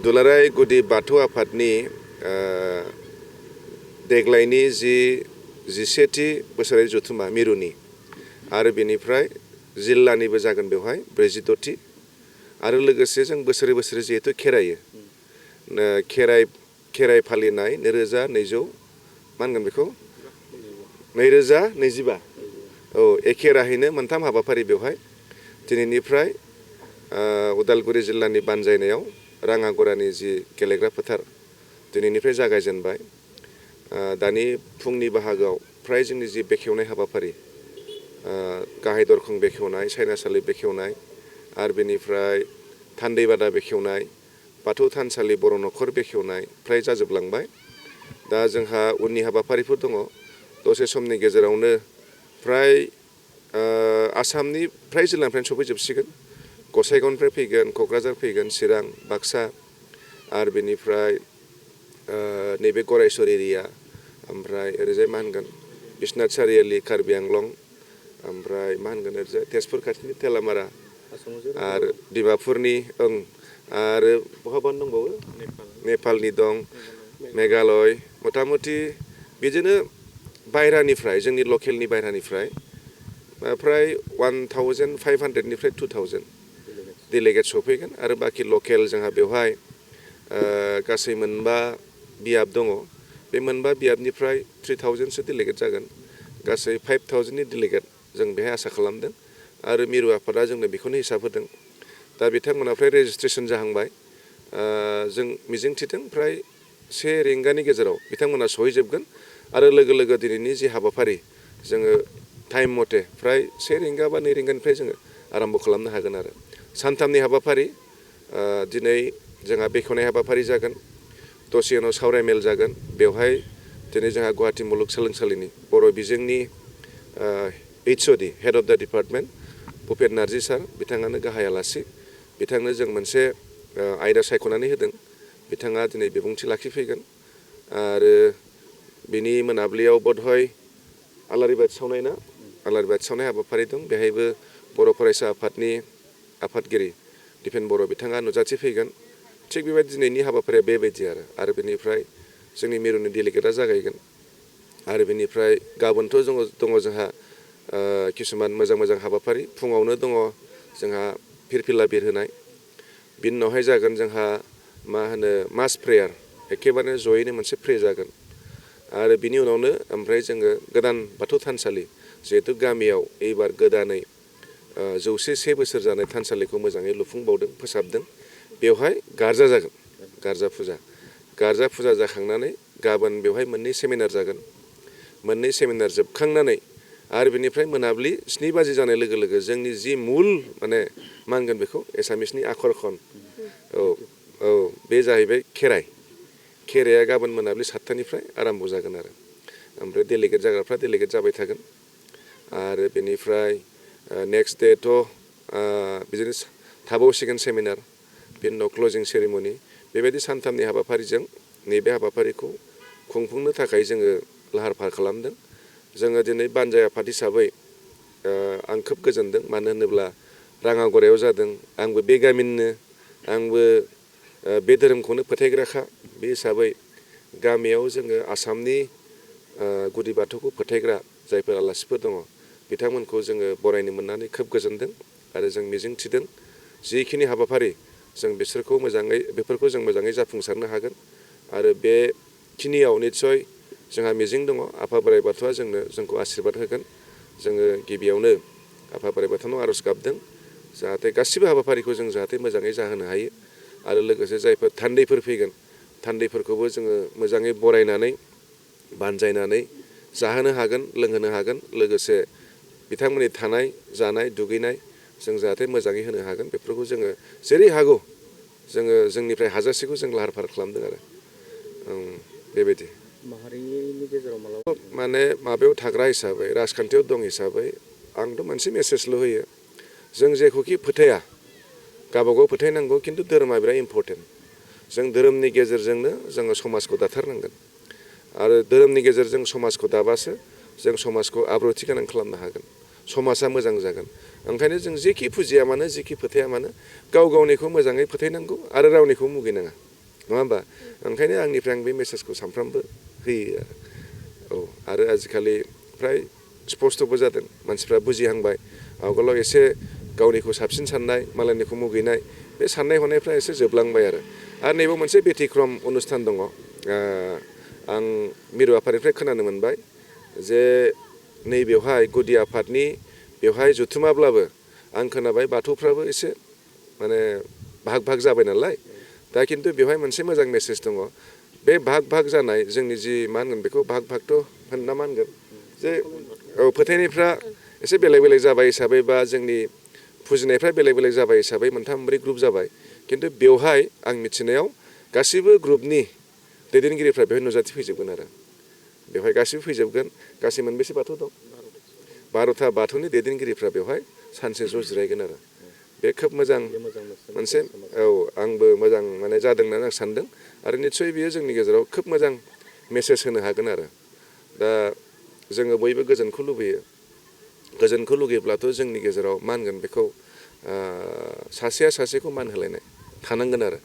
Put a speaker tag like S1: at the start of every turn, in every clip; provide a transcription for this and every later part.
S1: दुलाराय गुदि बाथौ आफादनि देग्लायनि जिसेथि बोसोरारि जथुम्मा मिरुनि आरो बेनिफ्राय जिल्लानिबो जागोन बेवहाय 46थि आरो लोगोसे जों बोसोरै बोसोरै जिहेतु खेरायो खेराइ फालिनाय 2025 मा होनगोन बेखौ 2025 औ एखे राहैनो मोनथाम हाबाफारि बेवहाय दिनैनिफ्राय उदालगुरि जिल्लानि बानजायनायाव राङागरानि जि गेलेग्रा फोथार दिनैनिफ्राय जागायजेनबाय दानि फुंनि बाहागोआव फ्राय जोंनि जि बेखेवनाय हाबाफारि गाहाय दरखं बेखेवनाय सायनासालि बेखेवनाय आरो बेनिफ्राय थान्दैबादा बेखेवनाय बाथौ थानसालि बर' न'खर बेखेवनाय फ्राय जाजोबलांबाय दा जोंहा उननि हाबाफारिफोर दङ दसे समनि गेजेरावनो फ्राय आसामनि फ्राय जिल्लानिफ्रायनो सफैजोबसिगोन गसाइगावनिफ्राय फैगोन क'क्राझार फैगोन चिरां बाक्सा आरो बेनिफ्राय नैबे गरायसर एरिया ओमफ्राय ओरैजाय मा होनगोन बिश्वनाथ सारियालि कार्बि आंलं ओमफ्राय मा होनगोन ओरैजाय तेजपुर खाथिनि थेलामारा आरो डिमापुरनि आरो बहाबा दंबावो नेपालनि दं मेघालय मथा मथि बिदिनो बायह्रानिफ्राय जोंनि लकेलनि बायह्रानिफ्राय फ्राय 1500निफ्राय 2000 डेलिगेट सफैगोन आरो बाखि लकेल जोंहा बेवहाय गासै मोनबा बियाब दङ बे मोनबा बियाबनिफ्राय 3000सो डेलिगेट जागोन गासै 5000नि डेलिगेट जों बेहाय आसा खालामदों आरो मिरु आफादा जोंनो बेखौनो हिसाब होदों दा बिथांमोना फ्राय रेजिस्ट्रेसन जाहांबाय जों मिजिंथिदों फ्राय 1 रिंगानि गेजेराव बिथांमोना सहैजोबगोन आरो लोगो लोगो दिनैनि जि हाबाफारि जोङो टाइम मथे फ्राय 1 रिंगा बा 2 रिंगानिफ्राय जोङो आराम्भ खालामनो हागोन आरो सानथामनि हाबाफारि दिनै जोंहा बेखेवनाय हाबाफारि जागोन दसे उनाव सावरायमेल जागोन बेवहाय दिनै जोंहा गुवाहाटि मुलुगसोलोंसालिनि बर' बिजोंनि HOD head of the department Bhupen नार्जि सार बिथाङानो गाहाय आलासि बिथांनो जों मोनसे आयदा सायख'नानै होदों बिथाङा दिनै बिबुंथि लाखिफैगोन आरो बिनि मोनाबिलियाव बधय आलारि बाथि सावनाय ना आलारि बाथि सावनाय हाबाफारि दं बेहायबो बर' फरायसा आफादनि आफादगिरि दिपेन बर' बिथाङा नुजाथिफैगोन थिग बेबायदि दिनैनि हाबाफारिया बेबायदि आरो बेनिफ्राय जोंनि मिरुनि डेलिगेटआ जागायगोन आरो बेनिफ्राय गाबोनथ' दङ जोंहा किसुमान मोजां हाबाफारि फुङावनो दङ जोंहा फिरफिला बिरहोनाय बिनि उनावहाय जागोन जोंहा मा होनो मास प्रेयार एखेबारे जयैनो मोनसे प्रे जागोन आरो बिनि उनावनो ओमफ्राय जोङो गोदान बाथौ थानसालि जिहेतु गामियाव एबार गोदानै 101 बोसोर जानाय थानसालिखौ मोजाङै लुफुंबावदों फोसाबदों बेवहाय गारजा जागोन गारजा फुजा जाखांनानै गाबोन बेवहाय मोननै सेमिनार जागोन मोननै सेमिनार जोबखांनानै आरो बेनिफ्राय मोनाबिलि 7 बाजि जानाय लोगो लोगो जोंनि जि मुल माने मा होनगोन बेखौ एसामिसनि आखरखन औ बे जाहैबाय खेराइया गाबोन मोनाबिलि 7थानिफ्राय आराम्भ जागोन आरो ओमफ्राय डेलिगेट जाग्राफ्रा डेलिगेट जाबाय थागोन आरो बेनिफ्राय नेक्स्ट डेथ' बिदिनो थाबावसिगोन सेमिनार बिनि उनाव क्लजिं सेरेमनि बेबायदि सानथामनि हाबाफारिजों नैबे हाबाफारिखौ खुंफुंनो थाखाय जोङो लाहार फाहार खालामदों जोङो दिनै बानजाय आफाद हिसाबै आं खोब गोजोनदों मानो होनोब्ला राङागरायाव जादों आंबो बे गामिनिनो आंबो बे धोरोमखौनो फोथायग्राखा बे हिसाबै गामियाव जोङो आसामनि गुदि बाथौखौ फोथायग्रा जायफोर आलासिफोर दङ बिथांमोनखौ जोङो बरायनो मोननानै खोब गोजोनदों आरो जों मिजिंथिदों जिखिनि हाबाफारि जों बेफोरखौ जों मोजाङै जाफुंसारनो हागोन आरो बेखिनियाव निस्सय जोंहा मिजिं दङ आफा बोराइ बाथौआ जोंखौ आशीर्बाद होगोन जोङो गिबियावनो आफा बोराइ बाथौनाव आर'ज गाबदों जाहाथे गासिबो हाबाफारिखौ जों जाहाथे मोजाङै जाहोनो हायो आरो लोगोसे जायफोर थान्दैफोर फैगोन थान्दैफोरखौबो जोङो मोजाङै बरायनानै बानजायनानै जाहोनो हागोन लोंहोनो हागोन लोगोसे बिथांमोननि थानाय जानाय दुगैनाय जों जाहाथे मोजाङै होनो हागोन बेफोरखौ जोङो जेरै हागौ जोङो जोंनिफ्राय हाजासेखौ जों लाहार फाहार खालामदों आरो बेबायदि
S2: माहारिनि गेजेराव मालाबा
S1: माने माबायाव थाग्रा हिसाबै राजखान्थियाव दं हिसाबै आंथ' मोनसे मेसेजल' होयो जों जेखौखि फोथाया गावबागाव फोथायनांगौ खिन्थु धोरोमा बिराद इम्परटेन्ट जों धोरोमनि गेजेरजोंनो जोङो समाजखौ दाथारनांगोन आरो धोरोमनि गेजेरजों समाजखौ दाबासो जों समाजखौ आब्रुथि गोनां खालामनो हागोन समाजा मोजां जागोन ओंखायनो जों जेखि फुजिया मानो जेखि फोथाया मानो गाव गावनिखौ मोजाङै फोथायनांगौ आरो रावनिखौ मुगैनाङा नङा होमबा ओंखायनो आंनिफ्राय आं बे मेसेजखौ सानफ्रामबो होयो आरो आजिखालि फ्राय स्पस्तबो जादों मानसिफ्रा बुजिहांबाय आवगोलाव एसे गावनिखौ साबसिन साननाय मालायनिखौ मुगैनाय बे साननाय हनायफ्रा एसे जोबलांबाय आरो नैबाव मोनसे बेथिक्रम अनुस्थान दङ आं मिरु आफादनिफ्राय खोनानो मोनबाय जे नैबेवहाय गुदि आफादनि बेवहाय जुथुमाब्लाबो आं खोनाबाय बाथौफ्राबो एसे माने भाग भाग जाबाय नालाय दा खिन्थु बेवहाय मोनसे मोजां मेसेज दङ बे भाग भाग जानाय जोंनि जि मा होनगोन बेखौ भाग भागथ' होनना मा होनगोन जे फोथायनायफ्रा एसे बेलेग बेलेग जाबाय हिसाबै बा जोंनि फुजिनायफ्रा बेलेग बेलेग जाबाय हिसाबै मोनथाम मोनब्रै ग्रुप जाबाय खिन्थु बेवहाय आं मिथिनायाव गासैबो ग्रुपनि दैदेनगिरिफ्रा बेवहाय नुजाथि फैजोबगोन आरो बेवहाय गासैबो फैजोबगोन गासै मोनबेसे बाथौ दं 12था बाथौनि दैदेनगिरिफ्रा बेवहाय सानसे ज' जिरायगोन आरो बे खोब मोजां मोनसे आंबो मोजां माने जादों होननानै आं सानदों आरो निस्सय बियो जोंनि गेजेराव खोब मोजां मेसेज होनो हागोन आरो दा जोङो बयबो गोजोनखौ लुबैयो गोजोनखौ लुगैब्लाथ' जोंनि गेजेराव मा होनगोन बेखौ सासेया सासेखौ मान होलायनाय थानांगोन आरो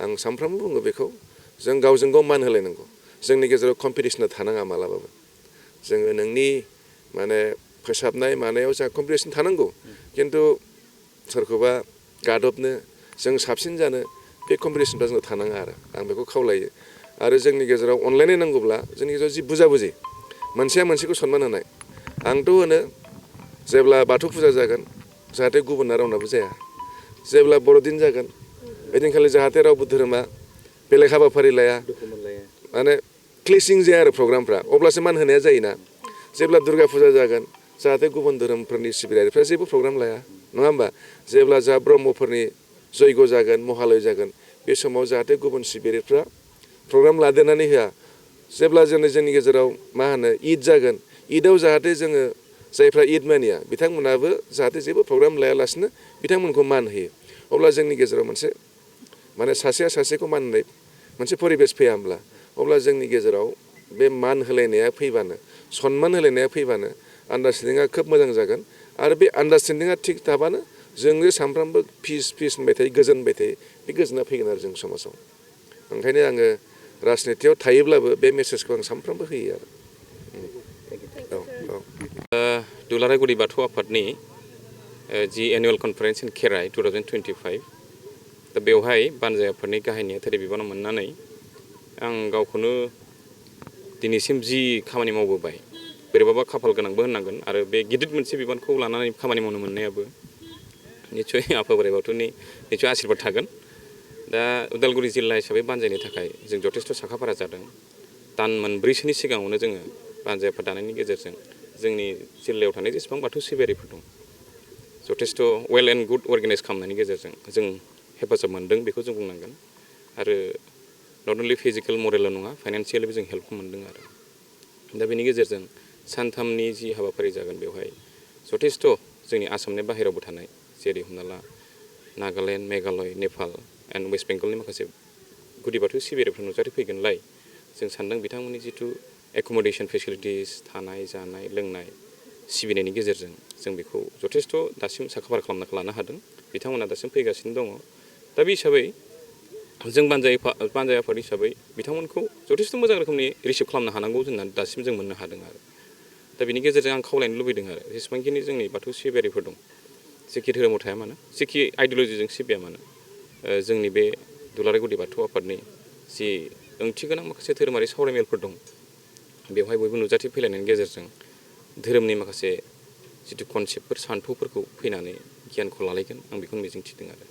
S1: आं सानफ्रामबो बुङो बेखौ जों गावजों गाव मान होलायनांगौ जोंनि गेजेराव कम्पिटिसना थानाङा मालाबाबो जोङो नोंनि माने फोसाबनाय मानायाव जोंहा कम्पिटिसन थानांगौ खिन्थु सोरखौबा गादबनो जों साबसिन जानो बे कम्पिटिसनफ्रा जोंनाव थानाङा आरो आं बेखौ खावलायो आरो जोंनि गेजेराव अनलायनाय नांगौब्ला जोंनि गेजेराव जि बुजाबुजि मोनसेया मोनसेखौ सनमान होनाय आंथ' होनो जेब्ला बाथौ फुजा जागोन जाहाथे गुबुनना रावनाबो जाया जेब्ला बर'दिन जागोन बेदिनखालि जाहाथे रावबो धोरोमा बेलेग हाबाफारि लाया माने क्लेसिं जाया आरो प्रग्रामफ्रा अब्लासो मान होनाया जायोना जेब्ला दुर्गा फुजा जागोन जाहाथे गुबुन धोरोमफोरनि सिबियारिफ्रा जेबो प्रग्राम लाया नङा होमबा जेब्ला जोंहा ब्रह्मफोरनि जयग' जागोन महालय जागोन बे समाव जाहाथे गुबुन सिबियारिफ्रा प्रग्राम लादेरनानै होआ जेब्ला जोंनि गेजेराव मा होनो ईद जागोन ईदआव जाहाथे जोङो जायफ्रा ईद मानिया बिथांमोनाबो जाहाथे जेबो प्रग्राम लायालासिनो बिथांमोनखौ मान होयो अब्ला जोंनि गेजेराव मोनसे माने सासेया सासेखौ मान होनाय मोनसे परिबेस फैया होमब्ला अब्ला जोंनि गेजेराव बे मान होलायनाया फैबानो सनमान होलायनाया फैबानो आन्डारस्टेन्डिंआ खोब मोजां जागोन आरो बे आन्डारस्टेन्डिंआ थिग थाबानो जोंनो सानफ्रामबो पिस होनबाय थायो गोजोन होनबाय थायो बे गोजोना फैगोन आरो जों समाजाव ओंखायनो आङो राजनितियाव थायोब्लाबो बे मेसेजखौ आं सानफ्रामबो होयो आरो
S3: दुलाराय गुदि बाथौ आफादनि जि एनुवेल कनफारेन्स इन खेराइ 2025 दा बेवहाय बानजाय आफादनि गाहाय नेहाथारि बिबानाव मोननानै आं गावखौनो दिनैसिम जि खामानि मावबोबाय बोरैबाबा खाफाल गोनांबो होननांगोन आरो बे गिदिर मोनसे बिबानखौ लानानै खामानि मावनो मोननायाबो निस्सय आफा बोराइ बाथौनि निस्सय आशीर्बाद थागोन दा उदालगुरि जिल्ला हिसाबै बानजायनो थाखाय जों जथेस्थ' साखाफारा जादों दान मोनब्रैसोनि सिगाङावनो जोङो बानजाय आफाद दानायनि गेजेरजों जोंनि जिल्लायाव थानाय जेसेबां बाथौ सिबियारिफोर दं जथेस्थ' वेल एन्ड गुड अर्गेनाइज खालामनायनि गेजेरजों जों हेफाजाब मोनदों बेखौ जों बुंनांगोन आरो नट अनलि फिजिकेल मरेल' नङा फाइनान्सियेलिबो जों हेल्प मोनदों आरो दा बेनि गेजेरजों सानथामनि जि हाबाफारि जागोन बेवहाय जथेस्थ' जोंनि आसामनि बाहेरायावबो थानाय जेरै हमना ला नागालेण्ड मेघालय नेपाल एन्ड वेस्ट बेंगलनि माखासे गुदि बाथौ सिबियारिफोर नुजाथि फैगोनलाय जों सानदों बिथांमोननि जिथु एकमडेसन फेसिलिटिस थानाय जानाय लोंनाय सिबिनायनि गेजेरजों जों बेखौ जथेस्थ' दासिम साखाफारा खालामना लानो हादों बिथांमोना दासिम फैगासिनो दङ दा बे हिसाबै जों बानजाय आफाद हिसाबै बिथांमोनखौ जथेस्थ' मोजां रोखोमनि रिसिभ खालामनो हानांगौ होननानै दासिम जों मोननो हादों आरो दा बेनि गेजेरजों आं खावलायनो लुबैदों आरो जेसेबांखिनि जोंनि बाथौ सिबियारिफोर दं जेखि धोरोमाव थाया मानो जेखि आइडिय'लजिजों सिबिया मानो जोंनि बे दुलाराय गुदि बाथौ आफादनि जि ओंथिगोनां माखासे धोरोमारि सावरायमेलफोर दं बेवहाय बयबो नुजाथि फैलायनायनि गेजेरजों धोरोमनि माखासे जिथु कनसेप्टफोर सान्थौफोरखौ फैनानै गियानखौ लालायगोन आं बेखौनो मिजिंथिदों आरो